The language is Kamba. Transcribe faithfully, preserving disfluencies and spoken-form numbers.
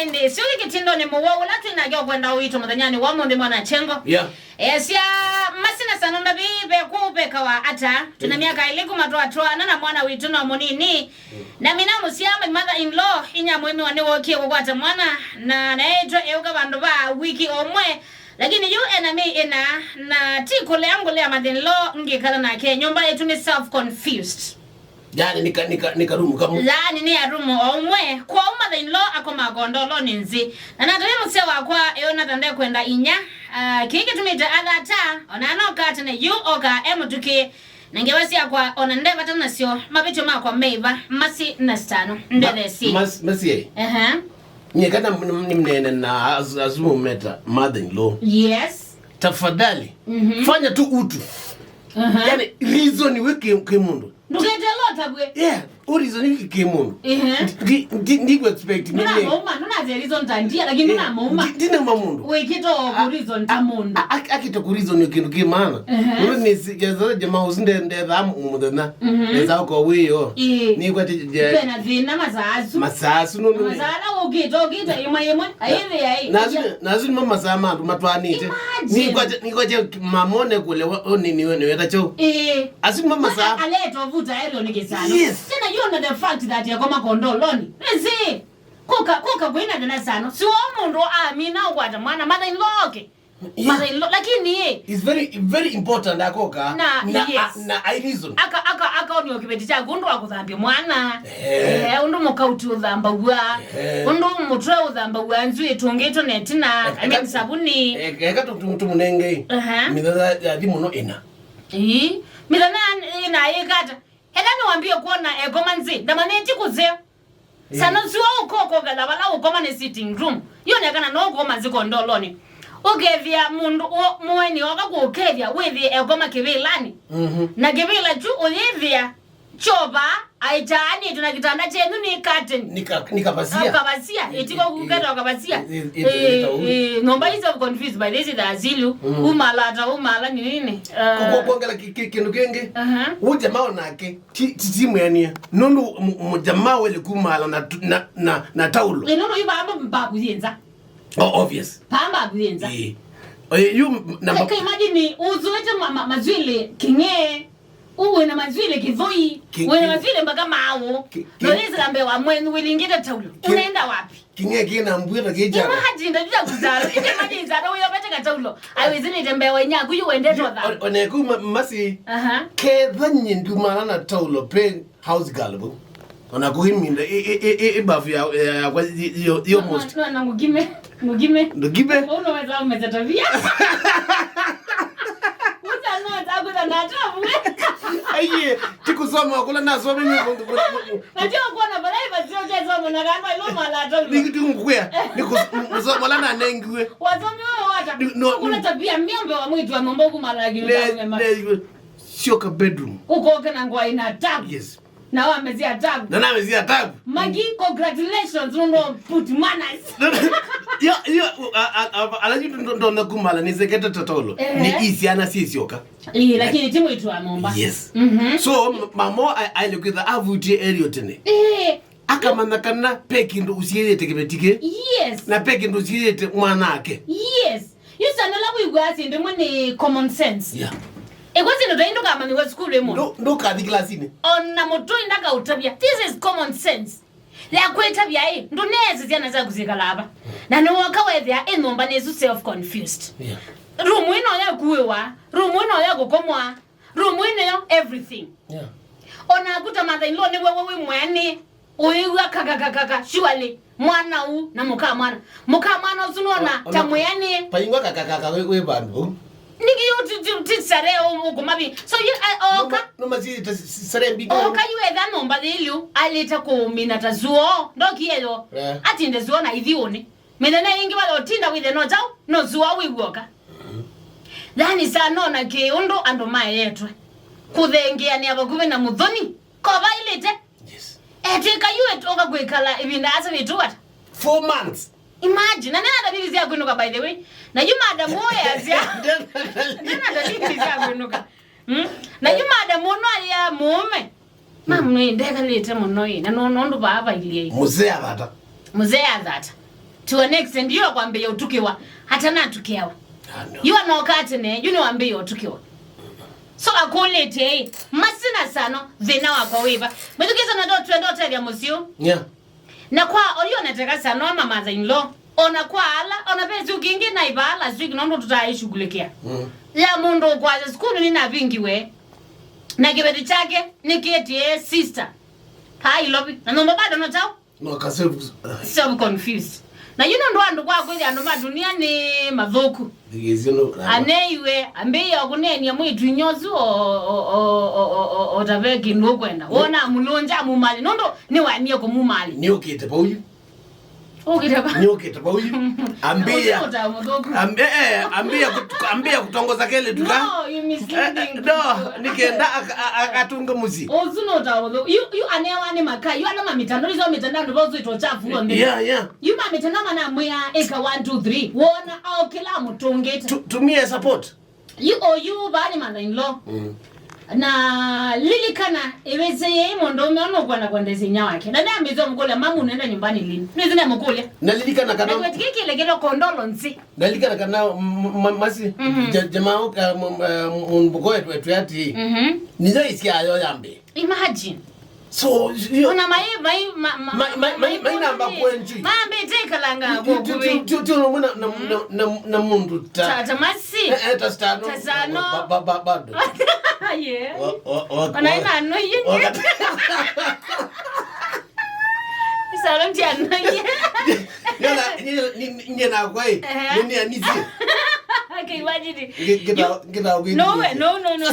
Ĩndĩ syũki kĩtindonĩ mũwau ũla twĩ nake ũkwenda ũitũ mũthenyanĩ wa ũmũnthĩ, mwana Chengo. Yeah. Esya masina sano ndavi veku vekawa ata? Twĩna myaka ĩlĩ kuma twatwaana na mwana witũ no mũnini. Na mina mũsyaa, my mother in law, inya mwĩmĩwa nĩwookie kũkwata mwana, na naĩtwe eũka vandũ va wiki ũmwe. Lakini yu ena mĩi ĩna, na ti kũlea ngũlea mother in law ngĩkala nake. Nyũmba yetu nĩ self confused. Yani nika nika nika rumu kamu. Yani nĩ arumu o ũmwe. Kwoou mother in law akomaa kondolonĩ nzĩ. Na natavya mũsee wakwa eona ta ndekwenda inya. Ah, kĩĩ kĩtumĩte athata, ona anoka tene yu oka e mũtuki. Na ngewa syakwa ona nde vata nasyo, mavĩtyo makwa meiva, masi na sitano. Ndethesie. Mas- masi. Ehe. Nye kana nimnene na as- azumu meta mother in law. Yes. Tafadhali. Mhm. Fanya tu utu. Aha. Yani reason we ki ki mundu. Ndũketela ũtavw'e. Yeah, o reason we ki mundu. Ehe. Ndi ndi ndi ku expect me. Ndũna mauma, ndũna reason ta ndia, lakini ndũna mauma. Ndina mamundu. Wĩkĩte o ku reason ta mundu. Akita ku reason kindu ki maana. Ehe. Uru ni si jeza jamaa usinde ndetha muthenya. Mhm. Eza ko wiyo. Ĩĩ. Ni kwati je. Pena thina masasu. Masasu no no. Masala ukito ukito imwe imwe. Ayithi ai. Nasu nasu ni masaa ma andu matwanite. Imagine. Ni kwaje ni kwaje mamone kule wa ni ni ni weta cho. Ĩĩ. Asu ni masaa. Aleta vuta elo ni kisano. Yes. Tena you know the fact that yakoma kondoloni. Ezi. Kuka kuka kwina thina sano. Si wa mundu amina ukwata mwana mother in law oke. Yeah. Mother in law, lakini eh, it's very very important akoka na, na, yes, na I reason. Aka aka aka onio kiveti cha kundu wa kuthambia mwana. Eh. Eh, undu mukauti uthambagua. Eh. Undu mutwe uthambagua nzu itungitwe netina. Eh, I mean eka- sabuni. Eh, eka tu- tu- tumunenge. Aha. Mithenya ya thimu no ina. Ii. Mithenya ina ikata. Eka niwambie kuona ekoma nzi. Ndamaneti kuzeo. Sano siwa ukoko vela vala ukoma ni sitting room. Yonekana no ukoma nziko ndoloni. Ukethia mundu o- mueni oka kukethia withie ekoma kivilani. Mhm. Na kivila chu uyithia choba aitaani tuna kitanda chenu ni curtain. Nika nika pasia. Ukavasia, itiko kuketa ukavasia. Eh, eh, nyumba hizo confused by this is Azilu. Umala ata umala ni nini? Kuongela kindu kingi. Aha. Uja mao nake. Ti ti ti mwĩanĩe. Nũndũ mũ- mũjamaa wele kumala na tu- na na na taulo. Ĩ, nũndũ yu vaa mbaku yĩ nza. Oh, obvious. Vaa mbaku yĩ nza. Ĩĩ. Oye, yu namba. Ka imagine uzuĩte ma- ma- mazwili king'ee, u wĩna mazwili kithoi, ki- wĩna ki- mazwili mpaka maũ. Ki- ki- Nolizira mbee wa mwenyu wĩlingĩte taulo. Ki- Unaenda wapi? King'ee kĩna mbuĩ ta kĩkyako. Imagine, ndavya kuzalo. Imagine zalo uyo pete kataulo. Aiwezi nitembewa inyaku yu wendete otha. One ku masi. Aha. Ketha nye ndumana na taulo pe house girl bu. Ona kuiminda i i i i bafu ya ya kwa yo yo most. No no ngugime. Ngugime. Ngugime. Uno weza umeza tabia. Uza no za kuza na tabu. Aiye, tikusoma kula na some ni. Najua kuona balai basi yote somo na kamba ilo mala taulo. Nikutukuya. Nikusoma la na nengiwe. Wasomi wewe wata. No. Kuna tabia miambe wa mwitu wa mambo kumala. Ne- ne- sio ka bedroom. Ukoke na ngwa ina tabu. Yes. Na wamezia tabu. Na namezia tabu. Magi, congratulations, no no put manners. Yo yo. Alaji ndo ndo na kumala ni sekete totolo. Ehe. Ni isiana si sioka. Ii, lakini timu itu amomba. Yes. Mhm. So m- mamo aile kwitha avutie erio tene. Eh. Akamanya kana pe kindu usiirite kiveti ki. Yes. Na pe kindu usiirite mwanake. Yes. Yu sana la wigwa asi ndimwe ni common sense. Yeah. Ĩkwasi ndo taindu kamani wa sukulu imo. Ndo ndo kathi classini. Ona mutui ndakautavya. This is common sense. Ya kwĩtavya ĩ, ndũneesĩ syana syaku syĩkala ava. Na nĩwoka wethĩa ĩ nyũmba nĩsu self confused. Yeah. Room ĩno ya kuĩwa, room ĩno ya kũkomwa, room ĩno everything. Yeah. Ona aku ta mother in law nĩwe we wĩ mweanĩ, ũĩw'a kakakakaka, surely, mwana u na mũka mwana. Mũka mwana ũsu nona ta mweanĩ. Paingwa kakakaka wĩ wĩ vandu vau. Nĩkĩ yu ti- ti- ti sare ũkũmavi. So yu a- oka. Nũmasirĩte sare mbingĩ. Oka yu etha nyũmba yĩlyu alĩte kũmina ta zuo. Ndokie yo. Eh. Atinde zuo na ithiũnĩ. Mĩthenya ĩngĩ wala ũtinda wĩthe no kyaũ, no zuo wĩw'oka. Yani saa nona kĩ ũndũ andũ maetwe. Kũthengeanĩa vakuvĩ na mũthoni. Kovailĩte. Yes. Etwĩka yu etũka kwĩkala ĩvinda asa vĩtũ ata? Four months. Imagine, na nena dalili sya kwĩnũka by the way. Na yu madam ũũ easya. Nena dalili sya kwĩnũka. Mm? Na yu madam ũũ no alĩa mũũme. Mam, nĩ ndekalĩte mũno ĩ. Na no nũndũ vaa vailyĩ. Mzee athata. Mzee athata. To an extent, yu akwambĩĩa ũtukĩwa, atanatũkĩawa. Ah, no. Yu anoka tene, yu nĩwambĩĩa ũtukĩwa. So akũlĩtye, ĩ, Masi na Sano, thĩna wakwa wĩva? Mwĩthukĩĩsya na ndo twenda ũtethya mũsyĩ ũũ. Yeah. Na kwa oyu oneteka Sano ama mother in law, ona kwa ala, ona ve syũki ingĩ naĩ vaa last week nũndũ tũtaaĩshughulikia. Mm. Ya mũndũ ũkwasya sukulu nĩnavingiwe, na kĩveti kyake nĩkĩtie sister. Kaa Ilovi. Na nyũmba bado no chao? No, ka self, uh, self confused. Na yu nũndũ andũ kwa kwĩthĩa andũ ma dunia nĩ mathũku. Thigĩsĩ no, na aneiwe, ambĩĩa kũneenia mwĩtu inya ũsu o, o, o ta ve kĩndũ ũkwenda. Wona mũlũnja amumali. Nũndũ nĩwamie kũmumali. Nĩũkĩte vau yu. Ũkĩte va? Nĩũkĩte vau yu. Ambĩĩa. Ũsu ũta mũthũku. Ambi-, eh, ambĩĩa kũt-, ambĩĩa kũtongoza kelĩtu ka. No, you misleading. Eh, eh, no, nĩkenda ak-, a-, a-, atunge mũsyĩ. Ũsu nĩ ũtao mũthũku. Yu, yu anewa nĩ makai. Yu ala ma mitandao, nĩsyo mitandao nĩ vozwĩtwo chafu w'onthe. Yeah, yeah. Yu ma mitandao manamwĩa ĩka one, two, three. Wona o kĩla amũtũngĩte. Tu-, tumia support. Yu oyu vaa nĩ mother in law. Mm. Na lilikana, ĩvĩsĩ yĩĩ mũndũũme ũnũkwenda kwendesya inya wake. Na nĩambĩte ũmũkũlya, "Mamu, unaenda nyumbani lini?" Nĩsĩ nĩmũkũlya. Nalikana kana, na kĩveti kĩkĩ kĩlekelo condolence. Nalikana kana, m-, m-, Masi, mhm, ja-, jamaa ũka, m-, m-, mũndũ mũkoe twetwe ati, mhm, nĩyo isyayo yambe. Imagine. So, you ona mai, mai, ma, ma, mai, mai, mai, mai namba kwenji. Mambĩte kalanga kwa kuvi. Tio, tio, tio, na, na, na, na, na mũndũ ta. Ta, ta Masi. Eh, eh, ta Sano. Ta Sano. Ba, ba, ba, bado. Yeah. Wa, wa, wa, ona ina no yingi. Sano ndia no yingi. Nyona, nye, nye, nye na kwa, eh, ehe, nye ni anisi. Okay, imagine. Nge-, ngeta, ngeta kwa. No way, no, no, no.